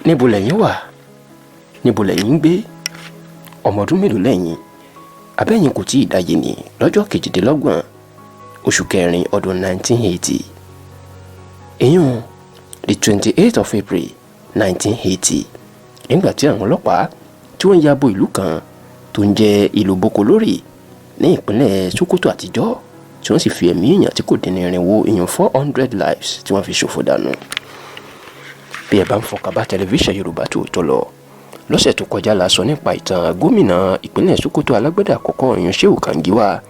Níbo lẹ̀yin wà? Níbo lẹ̀yin ń gbé? Ọmọ ọdún mélòó lẹ́yìn? Abẹ́yìn kò tí ì dáyé ní lọ́jọ́ 28 oṣù kẹrin ọdún 1980, ìyún the 28th of April 1980, nígbà tí àwọn ọlọ́pàá tí wọ́n ya bo ìlú kan tó ń jẹ́ ìlú Bokolori ní ìpínlẹ̀ Sokoto àtijọ́, tí wọ́n sì fi ẹ̀mí èèyàn tí kò dín ní 400, ìyún 400 lives, tí wọ́n fi ṣòfò dànù. Bí ẹ bá ń fọkàn bá tẹlifíṣàn Yorùbá Tòótọ́ lọ, lọ́sẹ̀ tó kọjá la sọ nípa ìtàn gómìnà ìpínlẹ̀ Sokoto alágbádá àkọ́kọ́, ìyún Shehu Kangiwa,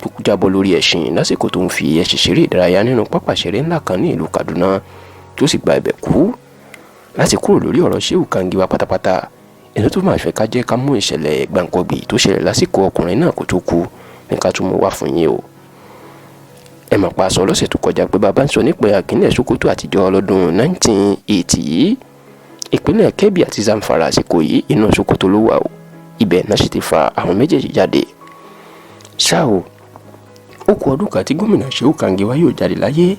tó jábọ́ lórí ẹṣin lásìkò tó ń fi ẹṣin ṣeré ìdárayá nínú pápá ìṣeré ńlá kan ní ìlú Kaduna, tó sì gba ibẹ̀ kú. Láti kúrò lórí ọ̀rọ̀ Shehu Kangiwa pátápátá, ẹni tó máa fẹ́ ká jẹ́ ká mú ìṣẹ̀lẹ̀ gbàǹkangbì tó ṣẹlẹ̀ lásìkò ọkùnrin náà kó tó kú ní ká tún mú wá fún yín o. Ẹ mọ̀ pa sọ lọ́sẹ̀ tó kọjá pé bàbá ń sọ nípa ìpínlẹ̀ Sokoto àtijọ́ lọ́dún 1980 yìí, ìpínlẹ̀ Kebbi àti Zamfara àsìkò yìí, inú Sokoto ló wà o. Ibẹ̀ náà sì ti fa àwọn méjèèjì jáde. Ṣá o, ó kù ọdún kan tí gómìnà Shehu Kangiwa yóò jáde láyé,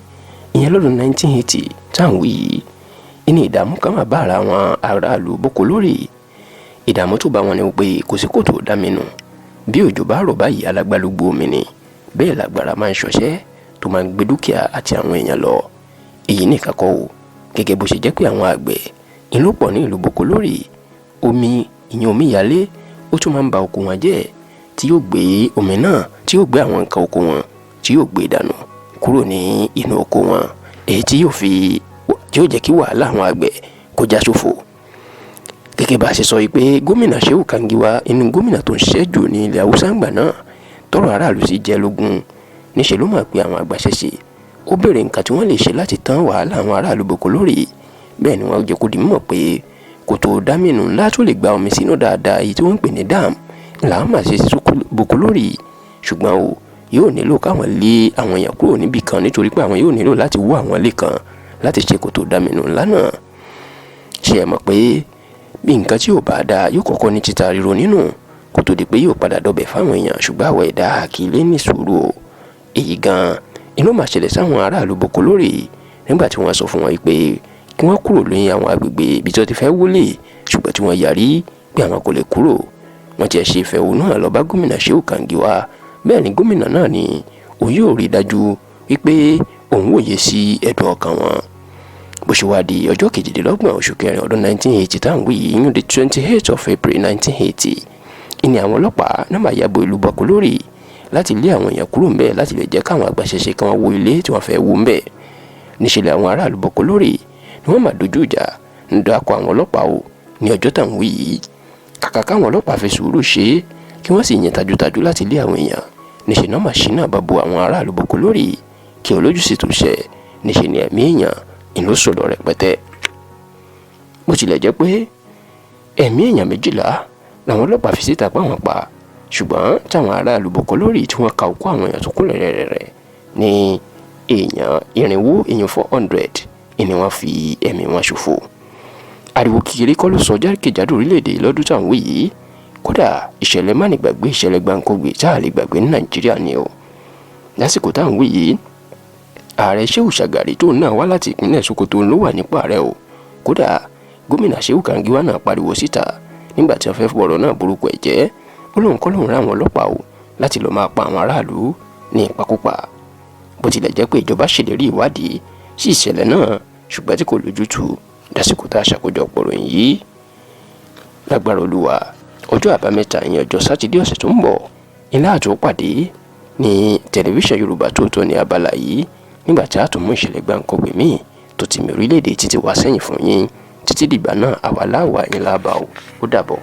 ìyẹn lọ́dún 1980 táwọn wí yìí, ìní ìdààmú kan máa bá ara àwọn aráàlú Bokolori. Ìdààmú tó bá wọn ni pé kò sí kòtò dáminù. Bí òjò bá rọ̀ báyìí, alágbálúgbú omi ni. Bẹ́ẹ̀ lágbára máa ń ṣọṣẹ́ tó máa ń gbé dúkìá àti àwọn èèyàn lọ. Èyí nìkan kọ́ o. Gẹ́gẹ́ bó ṣe jẹ́ pé àwọn àgbẹ̀ ìlú pọ̀ ní ìlú Bokolori, omi, ìyẹn omi yalé, ó tún máa ń ba oko wọn jẹ́, tí yóò gbé omi náà, tí yóò gbé àwọn nǹkan oko wọn, tí yóò gbé dànù kúrò ní inú oko wọn, èyí tí yóò fi tí yóò jẹ́ kí wàhálà àwọn àgbẹ̀ kó já sófo. Gẹ́gẹ́ bá a ṣe sọ yìí pé gómìnà Shehu Kangiwa, inú gómìnà tó ń ṣiṣẹ́ jù ní ilẹ̀ Haúsá ńgbà náà, tọrọ aráàlú sì jẹ́ lógún, níṣẹ́ ló máa pe àwọn agbaṣẹ́ṣe. Ó béèrè nǹkan tí wọ́n lè ṣe láti tán wàhálà àwọn aráàlú Bokolori. Bẹ́ẹ̀ ni wọ́n jẹ́ kó di mímọ̀ pé kòtò dámìnù ńlá tó lè gba omi sínú dáadáa, èyí tí wọ́n ń pè ní dam, làwọn máa ṣe sí Bokolori. Ṣùgbọ́n o, yóò nílò káwọn lé àwọn èèyàn kúrò níbì kan, nítorí pé àwọn yóò nílò láti wó àwọn ilé kan láti ṣe kòtò dámìnù ńlá náà. Ṣé ẹ mọ̀ pé bí nǹkan tí ò bá dáa yóò kọ́kọ́ ní títa ríro nínú kó tó di pé yóò padà dọbẹ̀ fáwọn èèyàn? Ṣùgbọ́n àwọn ẹ̀dá kì í lé ní sùúrù o. Èyí gan-an inú máa ṣẹlẹ̀ sáwọn aráàlú Bokolori nígbà tí wọ́n sọ fún wọn pé kí wọ́n kúrò lóyún àwọn agbègbè ibi tí wọ́n ti fẹ́ wọlé, ṣùgbọ́n tí wọ́n yarí pé àwọn kò lè kúrò. Wọ́n ti ṣe ìfẹ̀hónúhàn lọ bá gómìnà Shehu Kangiwa. Bẹ́ẹ̀ ni gómìnà náà ní òun yóò rí i dájú wípé òun wòye sí ẹ̀dùn ọkàn wọn. Bó ṣe wá di ọjọ́ 28 oṣù kẹrin ọdún 1980 táwọn wí yìí, yún the 28 of April 1980, ìní àwọn ọlọ́pàá náà máa yàbò ìlú Bokolori láti lé àwọn èèyàn kúrò ńbẹ̀, láti lè jẹ́ káwọn agbaṣẹ́ṣe kan wó ilé tí wọ́n fẹ́ wó ńbẹ̀. Níṣẹ́ àwọn aráàlú Bokolori ni wọ́n máa dojú ìjà ń dákọ̀ àwọn ọlọ́pàá o ní ọjọ́ táwọn wí yìí. Kàkà káwọn ọlọ́pàá fi sùúrù ṣe é, kí wọ́n sì yẹn tajútajú láti lé àwọn èèyàn, níṣẹ́ náà máa ṣínà bá bo àwọn aráàlú Bokolori kí olójú sì tún ṣẹ. Níṣẹ́ ni ẹ̀mí èèyàn ìlú sọ̀rọ̀ rẹpẹtẹ. Bó tilẹ̀ jẹ́ pé ẹ̀mí èèyàn 12 làwọn ọlọ́pàá fi síta pé àwọn pa, ṣùgbọ́n táwọn aráàlú Bokolori tí wọ́n ka òkú àwọn èèyàn tó kúnlẹ̀ rẹ̀rẹ̀ ní èèyàn 400, èèyàn 400 ni wọ́n fi ẹ̀mí wọn ṣòfò. Ariwo kékeré kọ́ ló sọ jákèjádò orílẹ̀-èdè lọ́dún táwọn wí yìí. Kódà, ìṣẹ̀lẹ̀ mánigbàgbé, ìṣẹ̀lẹ̀ gbàǹkangbè tá a lè gbàgbé ní Nàìjíríà ni o. Lásìkò táwọn wí yìí, ààrẹ Shehu Shagari tóun náà wá láti ìpínlẹ̀ Sokoto ló wà nípò ààrẹ o. Kódà, gómìnà Shehu Kangiwa náà pariwo síta nígbà tí wọ́n fẹ́ fọ̀rọ̀ náà burúkú ẹ̀ jẹ́. Ó lóun kọ́ lóun rán àwọn ọlọ́pàá o láti lọ́ọ́ máa pa àwọn aráàlú ní ìpakúpa. Bó tilẹ̀ jẹ́ pé ìjọba ṣèlérí ìwádìí sí ìṣẹ̀lẹ̀ náà, ṣùgbọ́n tí kò lójútùú dásìkò tá a ṣàkójọpọ̀ ròyìn yìí. Lágbára Olúwa, ọjọ́ àbámẹ́ta, ìyẹn ọjọ́ sátidé ọ̀sẹ̀ tó ń bọ̀, ilé àtò pàdé ní tẹlifíṣàn Yorùbá Tòótọ́ ní abala yìí, nígbà tí a tún mú ìṣẹ̀lẹ̀ gbàǹkangbè míì tó ti mì orílẹ̀-èdè títí wá sẹ́yìn fún yín. Títí dìgbà náà, àwa láwà yín lábàá o. Ó dàbọ̀.